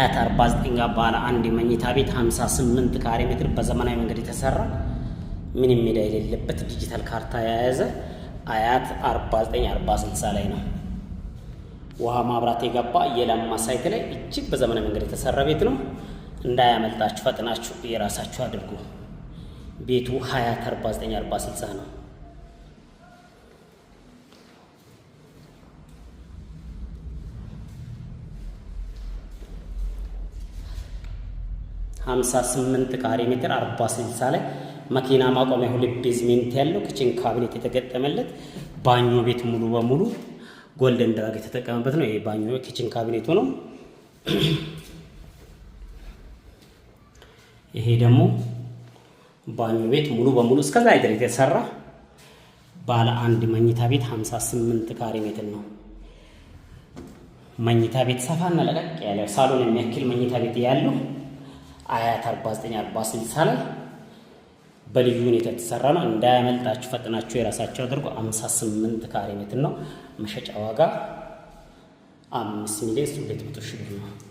አያት 49 ጋር ባለ አንድ መኝታ ቤት 58 ካሬ ሜትር በዘመናዊ መንገድ የተሰራ፣ ምንም ሜዳ የሌለበት፣ ዲጂታል ካርታ የያዘ አያት 49 40 60 ላይ ነው። ውሃ ማብራት የገባ የለማ site ላይ እጅግ በዘመናዊ መንገድ የተሰራ ቤት ነው። እንዳያመልጣችሁ፣ ፈጥናችሁ የራሳችሁ አድርጉ። ቤቱ ሀያት 49 40 60 ነው። 58 ካሬ ሜትር 40 60 ላይ መኪና ማቆሚያ ሁለት basement ያለው፣ kitchen cabinet የተገጠመለት፣ ባኞ ቤት ሙሉ በሙሉ Golden Drug የተጠቀመበት ነው። ይሄ ባኞ kitchen cabinet ኡ ነው። ይሄ ደግሞ ባኞ ቤት ሙሉ በሙሉ እስከዛ ድረስ የተሰራ ባለ አንድ መኝታ ቤት 58 ካሬ ሜትር ነው። መኝታ ቤት ሰፋና ለቀቅ ያለ ሳሎን የሚያክል መኝታ ቤት ያለው አያት 49 40 60 ላይ በልዩ ሁኔታ የተሰራ ነው። እንዳያመልጣችሁ፣ ፈጥናችሁ የራሳችሁ አድርጉ። 58 ካሬ ሜትር ነው። መሸጫ ዋጋ 5 ሚሊዮን 200 ሺህ ብር ነው።